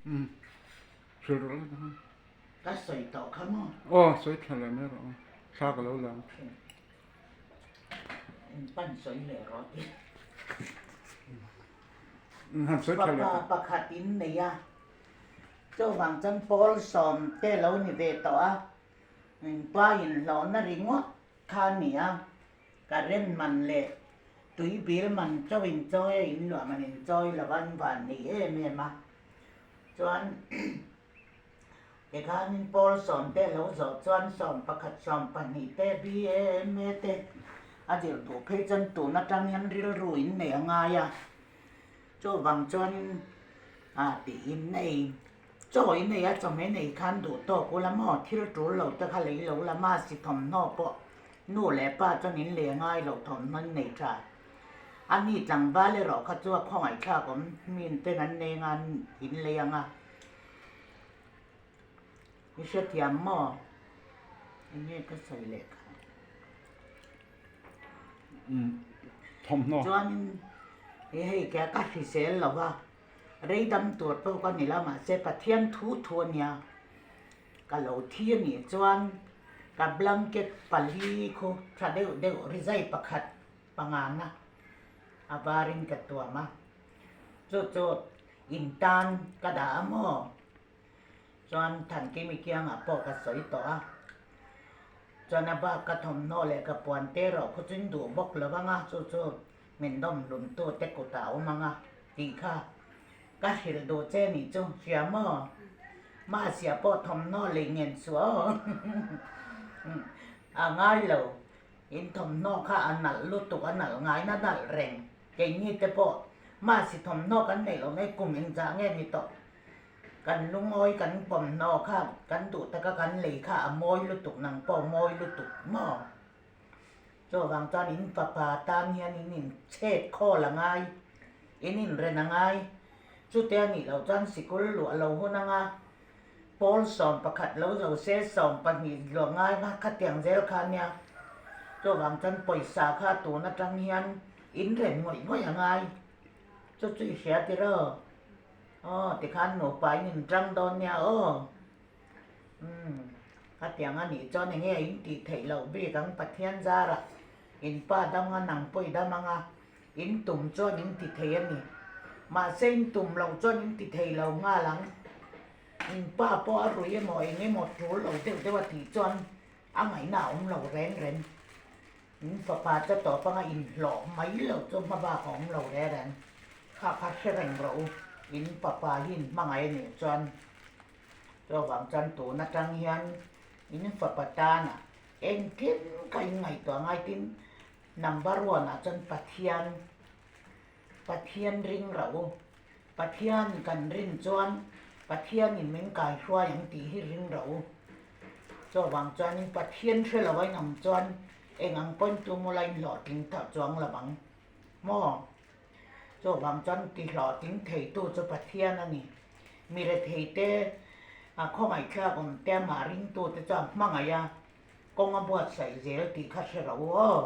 Umm hrilh rawh la khan. Ka sawi tawh kha maw? Aw sawi thla leh mai rawh aw thla ka lo la ang. In pan sawi leh rawh ti. Umm han sawi thla leh. Fapa pakhat in nei a, chuvang chuan pawl sawm te lo ni ve tawh a, in pa inhlawhna ringawt kha a ni a, Current man leh tui bill man chauh in chawi a, in luah man in chawi lo a, an van nei em em a. Chuan tikhanin pawl sawm te lo zawh chuan 11, 12 te BA, MA te a zir duh phei chuan tun atang hian rilru in nei a ngai a. Chuvang chuanin ah tiin nei chaw in nei a, chawhmeh nei khan duh tawk ula maw thil tul lo te kha lei lo la mahse thawmhnaw pawh Nu leh pa chuan in leh ngai loh thawmhnaw in nei tha. A ni tlangval erawh kha chu a khawngaihthlak awm min ten an nei anga an in lei anga. I hrethiam maw? Enge ka sawi leh kha? Thawmhnaw. Chuanin i hei kha ka hrisel lo va, rei dam tur pawh ka ni lo mahse Pathian thu thu a nia. Ka lo thi a nih chuan ka blanket pali khu tha deuh deuh rizai pakhat pangana a varin ka tuam a, chu chu in tan ka dah a maw? Chuan Thankimi kiangah pawh ka sawi tawh a, chuan a bak ka thawmhnaw leh ka puan te erawh khu chu in duh bawk lo vang a, chu chu min dawm hlum tu te kutah a awm ang a tih kha Ka hrilh duh che nih chu hria maw? Mahsia pawh thawmhnaw lei ngen suah aw. A ngai lo, in thawmhnaw kha a nalh lutuk, a nalh ngaina nalh reng. Keini te pawh mahsi thawmhnaw kan neih loh mai kum engzah nge ni tawh. Kan lungawi kan pawmhnaw kha kan duh taka kan lei kha a mawi lutuk nang pawh mawi lutuk maw? Chuvang chuan in fapa tan hian in inchhet khawl a ngai, in inren a ngai. Chute a nih loh chuan sikul luah lo hun anga pawl 11 lo zo se 12 luah ngai kha khatiang zel kha a nia. Chuvang chuan pawisa kha tun atang hian inren ngawih ngawih a ngai. Chu chu i hria tiraw? Aw tikhan nupa in inṭang dawn nia aw. Umm, khatiang a nih chuan enge in tih theih loh bik ang Pathian zarah in pa dam a nang pawh i dam ang a, in tum chuan in ti thei a ni. Mahse in tum loh chuan in ti thei lo nghal ang. In pa pawh a rui emaw eng emaw tul lo deuh deuh a tih chuan a ngaihna a awm lo reng reng. In fapa chu tawp anga inhlawh mai loh chu hma bak a awm lo reng reng. Kha kha hre reng rawh u, in fapa hi in hmangaih a nih chuan. Chuvang chuan tun atang hian in fapa tana engkim ka inngaihtuah ngai tin number one ah chuan Pathian, Pathian ring rauh u, Pathian kan rin chuan Pathian in min kaihruai ang tih hi ring rauh u. Chuvang chuanin Pathian hre lo a inawm chuan eng ang pawhin tumula inhlawhtling tawh chuang lo ang maw? Chuvang chuan tihlawhtling theitu chu Pathian a ni. Mi retheite a khawngaihthlak awm te amah ringtute chuan hmangaih a, kawng a buatsaih zel tih kha hre rawh u aw.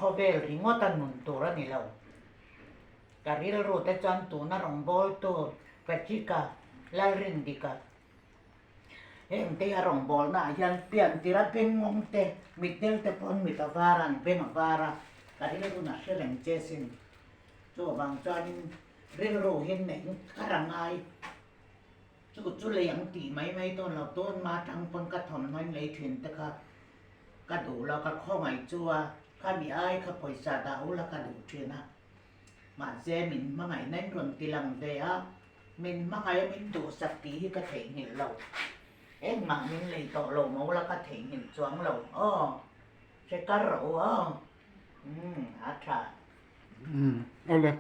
Khawvel ringawt a nun tur a ni lo. Ka rilrute chuan tuna rawngbawltu Patrick-a, Lalrindika, Hengte a rawngbawlna ah hian pian tira bengngawng te, mitdel te pawn mit a var a, an beng a var a, ka rilrun a hre reng che sin. Chuvang chuanin rilru hi neih kar a ngai. Chu chu lei ang tih mai mai dawn lo, tun ma tang pawn ka thawmhnaw in lei thin te kha ka duh lo, ka khawngaih chu a, khami ai kha pawisa dah ula ka duh thin a. Mahse min hmangaihna in rawn ti lang ve a, min hmangaih a min duhsak tih hi ka theihnghilh lo. Engmah min lei tawh lo mo la ka theihnghilh chuang lo aw, hre kar rawh u aw, umm a tha. Umm awle.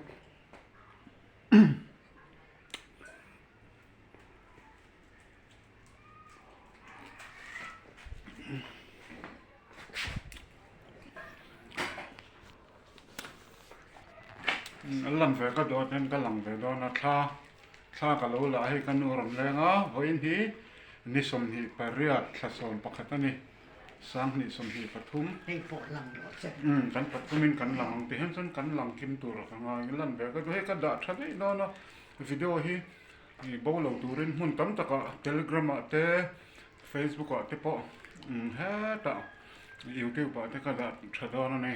A lang ve ka dawt hian ka lang ve dawn a thla thla ka lo la hei ka nu rawn leng a vawiin hi ni 28 thla 11 a ni 2023 hei pawh lang rawh che umm kan pathumin kan lang ang ti hian chuan kan lang kim tur a ka ngai lan ve ka duh hei ka dah tha daih dawn a. Video hi bo lo turin hmun tam takah Telegram ah te Facebook ah te pawh hetah YouTube ah te ka dah tha dawn a ni.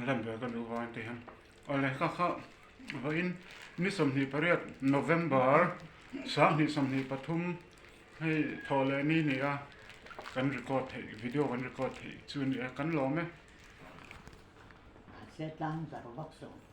Lan ve ka duh vang te hian. Awle ka kha vawiin ni 28 November 2023 hei thawh leh ni ni a kan record theih video kan record theih chu a ni a kan lawm e. Mahse tlang zarh vak suh.